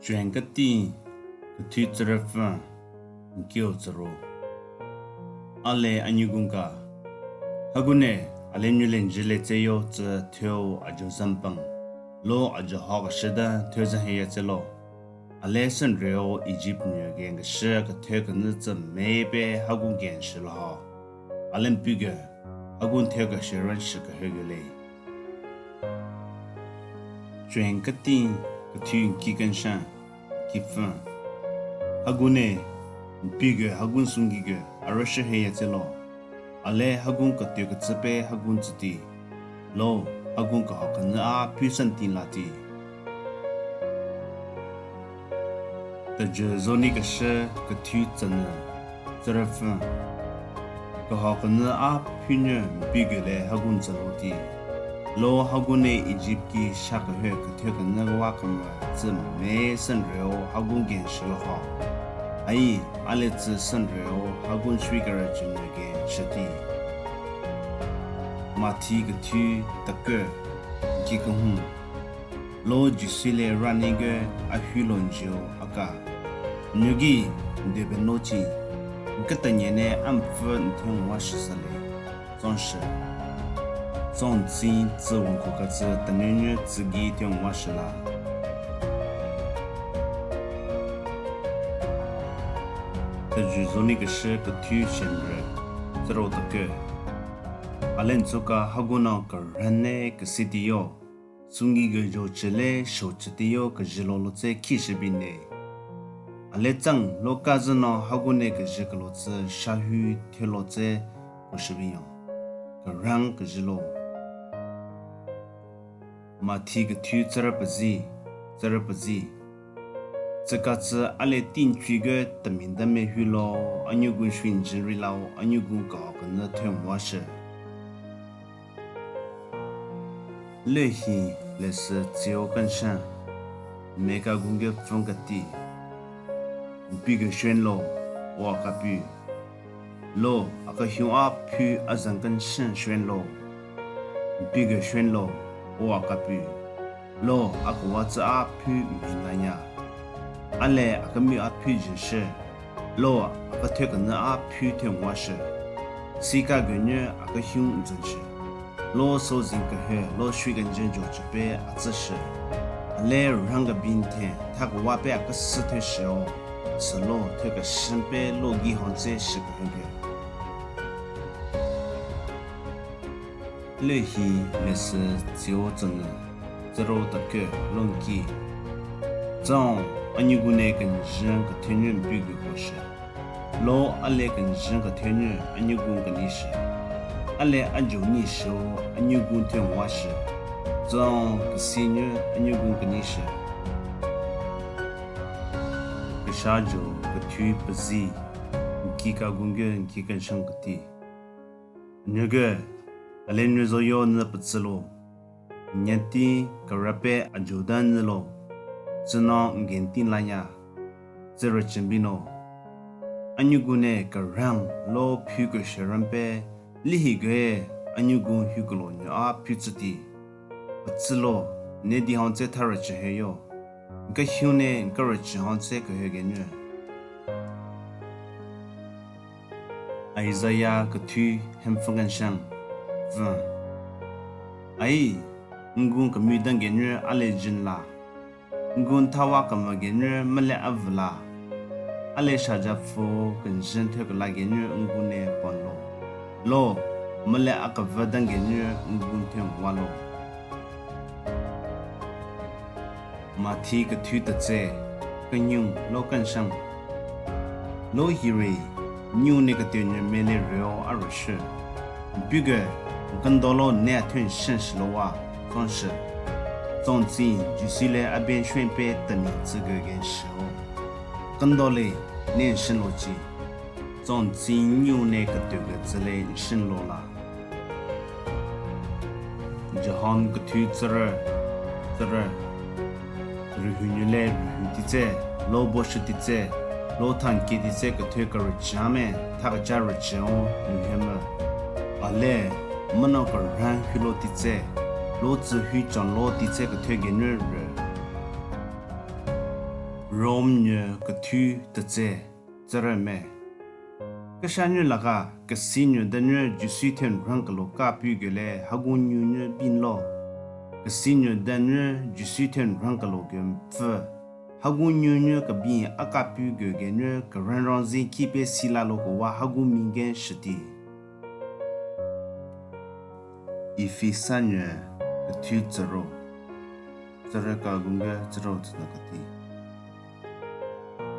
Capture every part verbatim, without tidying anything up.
Choen keti, kethu tsürüpfü, nkeo tsüro. Ale anyugun ka, hagunü, ale nyule njile tseyo tsü thyo ajo zampang, lo ajo hok shida thyo zaheya tselo. Ale senreo Egypt nyo gen keshü kethu kenü tsü mebe hagun gen shilo ho. Ale mpige, hagun thyo kesheran shikehegele. Choen keti, kethu nki kenshan, kipfü. Hagunü, mpige hagun sungige, arüshü heya tselo. Ale hagun kethu ketsüpe hagun tsüti. Lo, hagun kehok kenü a phu sentin lati. Tejü zoni keshü kethu tsünü, tsürüpfü. Kehok kenü a phu nyo mpige le hagun tsülo ti. Lo hagunü Egypt ki shakehü kethu kenü wa kema tsü me senreo hagun gen shilo ho. Ai, ale tsü senreo hagun shwi kara jümü gen shiti. Mathi kethu takü, nki kehun. Lo Jisu le rani ge ahu lo njeo aka. Nyugi, ndebe nochi. Nketanye ne ampfü nthen wa shisale. Tsonshü. Tsontsü tsü wonko katsü tenyonyo tsügi thyo wa shila. Tejü zoni keshü kethu shenre, tsüro takü. Alen tsoka hagunü kerhane kesitiyo. Sungi gejo chile sho chitiyo kejilo lo tse kishibine. Ale tsang lo kazü no hagunü kejikelo tsü shahu thelo tse kushibiyo. Kerhang kejilo. Mathi kethu tsürü pezi, tsürü pezi. Tsüka tsü ale tin chige teminda mehu lo, anyugun shwin jinri lao, anyugun kehok kenü thyo wa shü. Lehi lesü tseo kenshan, meka gunge pfün kati. Mpige shwen lo, o akapu. Lo, akehyu a phu azan kenshan shwen lo. Mpige shwen lo, o akapu. Lo, akewa tsü a phu mhinanya. Ale akemü a phu jinshü. Lo, akethyo kenü a phu thyo wa shü. Sika genyü akehyu nzünshü. Lo so zin kehü, lo shwi kenjen jo chüpe atsüshü. Ale rhang kebin the, tha kewa pe akesü thyo shü o. Sü lo, thyo keshen pe lo gi hon tse shü kehege. Lehi lesü tseo tsünü, tsüro takü longki. Tsüng, anyugunü kenjen kethenyu mpige ko shü. Lo ale kenjen kethenyu anyugun kenishü. Ale ajo nishü o anyugun thyo wa shü. Tsüng kesinyu anyugun kenishü. Keshajo kethu pezi, nki kagun ge nki kenshan keti. Nyüge, ale nyüzo yo nü petsülo. Nyati karape ajo da nü lo. Tsüno ngentin lanya. Tsürü chembino. Anyugunü kerhang lo phu kesheran pe lihi ge anyugun hukelo nyo a phu tsüti. Petsülo, ne di hon tse tharü cheheyo. Nka hyune nka rü chehon tse kehege nyu. Isaiah kethu hempfü kenshan, pfü. Ai, ngun kemü dan genyü ale jin la. Ngun thawa kemü genyü mele avü la. Ale shaja pfü kenjen thyo kela genyü ngun ne pon lo. Lo, mele akevü dan genyü ngun thyo wa lo. Mathi kethu tetse, kenyung lo kenshan. Lo hiri, nyu ne keteu nyu mele ryo arüshü. Mpuge, kendo lo ne athen shen shilo wa, tsonshü. Tsontsü, Jisu le aben shwen pe temi tsü ge gen shio. Kendo le, ne shen lo chi. Tsontsü nyu ne keteu ge tsü le shen lo la. John kethu tsürü, tsürü. Rühü nyu le rühü titse, lo boshü titse, lo thanke titse kethu kerüchame, thakacha rücheo rühü mü. Ale, meno kerhan hülo titse, lo tsü hü chon lo titse kethu genyü rü. Rom nyü kethu tetse, tsürü me. Kesha nyü laka, kesi nyü den nyü Jisu thü nran kelo ka pu gele hagun nyu nyü bin lo. Kesi nyü den nyü Jisu thü nran kelo ge mpfü. Hagun nyu nyü kebin a ka pu ge ge nyü keren ron zin ki pe sila lo kewa hagun mingen shiti. Efesa nyü kethu tsüro. Tsürü ka gunge tsüro tsüna kati.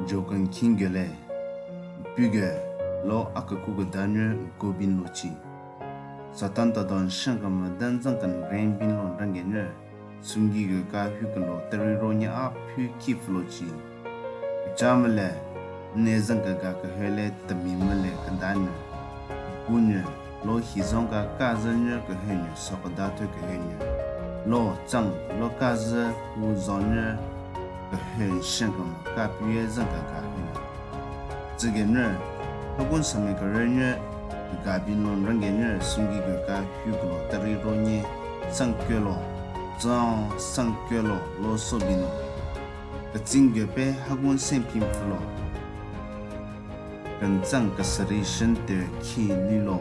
Joken king gele, pu ge, lo a keku keda nyü nko bin lo chi. Satan tadon shan kama dan zan kan ren bin lo nran ge nyü. Sungi ge ka hyu kelo teri ro nya a phu ki pfü lo chi. Kecha mele, ne zan ka ga kehü le temi mele keda nyü. Pu nyü, lo hi zon ka ka zü nyü kehü nyü, so keda thü kehü nyü. Lo chang, lo ka zü wu zon nyü kehü shen kama ka pu ye zan ka ga hyu nyü. Tsü ge nyü, hagun same kere nyü, ga bin lo nran ge nyü, sungi ge ka hyu kelo teri ro nye, sang kyo lo, zan sang kyo lo, lo so bin lo. Ketsing ge pe hagun sen pin pfü lo. Kentsang keseri shen te ki li lo.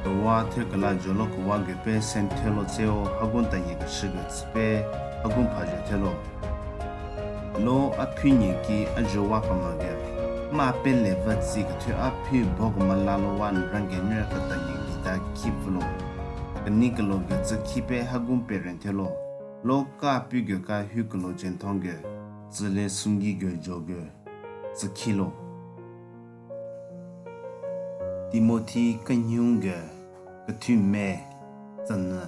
Kewa thü kela jo lo kewa ge pe sen thü lo tse o hagun tanye keshü ge tsü pe hagun pha jo thü lo. Lo a phu nye ki a jo wa kama ge. Ma pe le va tsi kethu a phu bo kama la lo wa nran ge nyü ketanye ki ta ki pfü lo. Keni kelo ge tsü ki pe hagun pe ren thü lo. Lo ka pu ge ka hyu kelo jen thong ge. Tsü le sungi ge jo ge. Tsü ki lo. Timothy kenyung ge kethu me tsünü.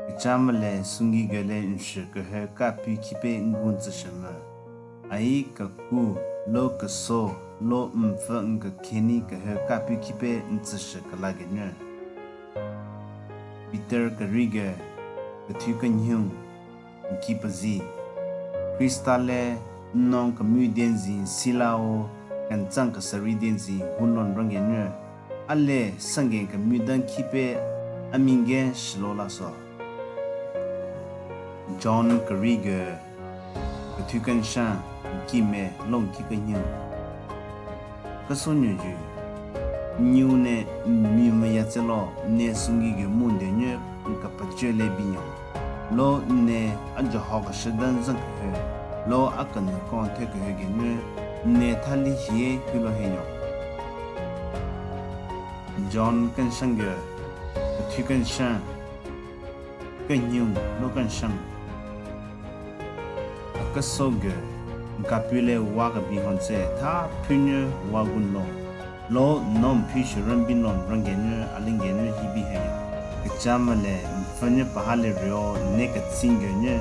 Kecha mele sungi ge le nshü kehü ka pu ki pe ngun tsü shü mü. Ai keku, lo keso, lo mpfü nge keni kehü ka pu ki pe ntsü shü kela ge nyü. Peter keri ge kethu kenyung. Nki pezi. Khrista le nnon kemyu denzin sila o, kentsang keseri denzin hunlon range nyü. A le sangen kemyu dan ki pe a mingen shilo la so. John keri ge kethu kenshan nki me lo nki kenyü. Keso nyü ju. Nyu ne myu meya tse lo, ne sungi ge mun de nyü, nka pecü le binyo. Lo ne a Jehova shü dan zan kehü. Lo a kenu kon the kehü ge nyü, ne thali hie hyu lo he nyo. John kenshan ge, kethu kenshan. Kenyü lo kenshan. Keso ge, nka pu le wa kebi hon tse, tha phu nyü wa gun lo. Lo non phu shü ran bin lon range nyü, a lenge nyü hi bi he. Kecha mele, mpfü nyü paha le rio, ne ketsing ge nyü,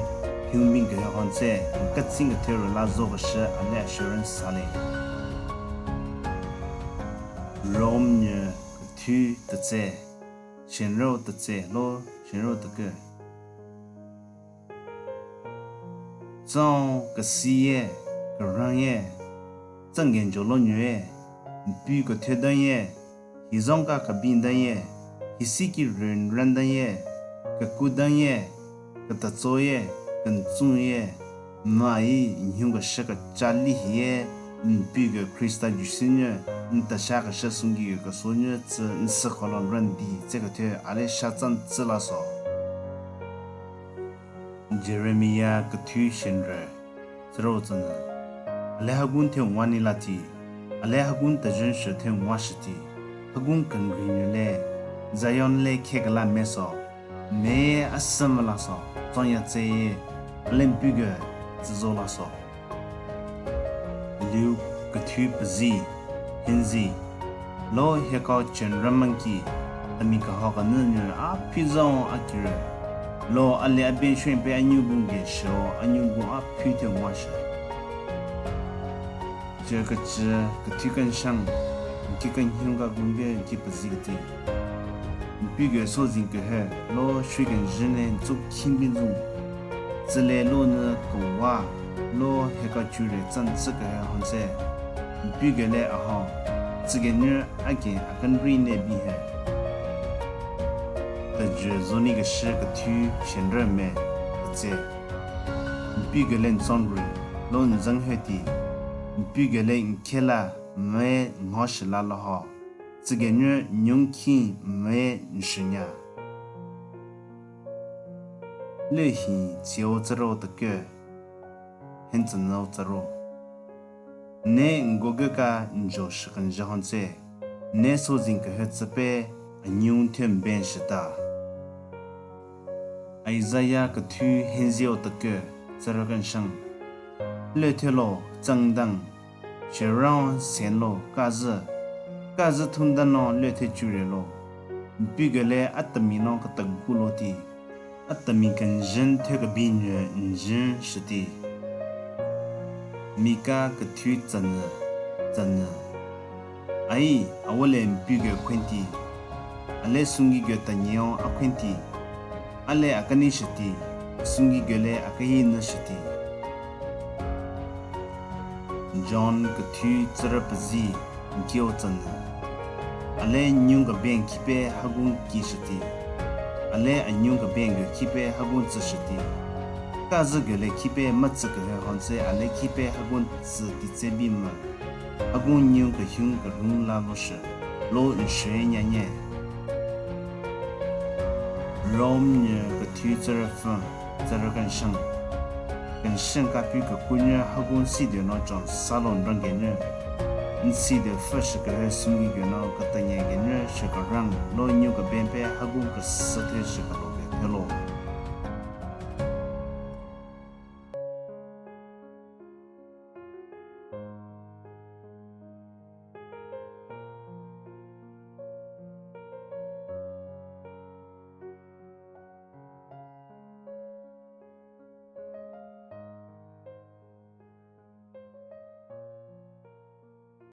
hyun bin ge hon tse, ketsing ge thero la zo ge shü, a le assurance sa le. Rom nyü, kethu tetse. Shenro tetse lo, shenro teke. Tsang kesi ye, kerang ye, tsang genjo lo nyo ye, mpu kethe dan ye, hizong ka kebin dan ye, hisi ki ren ren dan ye, keku dan ye, ketatso ye, kentsung ye, Mayi, nhyun keshü kecha li hiye, n pu ge Khrista Jisu nyü, n tasha keshü sungki ge keso nyü tsü n sü kolon ren di tse kethe a le sha tsan tsü la so. Jeremia kethu shenre, tsüro tsünü. A le hagun the nwa ni la ti, a le hagun tajen shü the nwa shü ti, hagun kengri nyü le, Zion le khe kela me so, me asü mü la so, tson ya tse ye, a le n pu ge, tsü zo la so. Liu kethu pezi, hinzi, lo hekau chen ramanki, temi keho kenü nyü a phi zon a kire. Lo a le a ben shwen pe a nyu gun ge shü o, a nyu gun a phi the nwa shü. Je kechü, kethu kenshang, nki kenhyun ka gun ge nki pezi keti. N pu ge so zin kehe, lo shwe kenjü ne n tso khin bin zun. Tsü le lo nü kewa, lo heka chure tsan tsü kehe hon tse. N pu ge le a hon, tsü ge nyü a gen a kenri ne bi he. Tejü zoni keshü kethu shenre me, tetse. N pu ge le n tson ri, lo n zeng hüti, n pu gele n khe la me ngo shü la lo ho, tsü genyü nyung khi me n shünya. Le hi tsiu tsüro tekü, hen tsü nau tsüro. Ne n goge ka n jo shü kenjü hon tse, ne so zin kehü tsü pe anyung thü n ben shü ta. Isaiah kethu henziu tekü, tsürü kenshang. Le thü lo, tsangdang, shüran sen lo, kazü, kazü thundan no le thü chure lo. N pu gele atemi no ketegu lo ti. Atemi kenjün thü kebi nyü njün shüti. Mika kethu tsanü, tsanü. Ai, awole n pu ge khwenti. Ale sungi ge tanyo akhwenti. Ale akani shüti, sungi gele akayi nü shüti. John kethu tsürü pezi, n kiu tsanü. Ale nyung keben khipe hagun ki shüti. Ale anyung keben ge khipe hagun tsü shüti. Kazü gele khipe matsü kehü hon tse ale khipe hagun tsü ti tse bi mü. Hagun nyung kehyun kerhun la lo shü, lo n shü nya nye. Rom nyü kethu tsürü pfü, tsürü kenshang. Kenshang kapu kekunyü hagun side no John salon rang genyü. N side pfü shü kehü sungi ge no ketanye genyü shü kerang lo nyung keben pe hagun kesü thü shü kelo ge thü lo.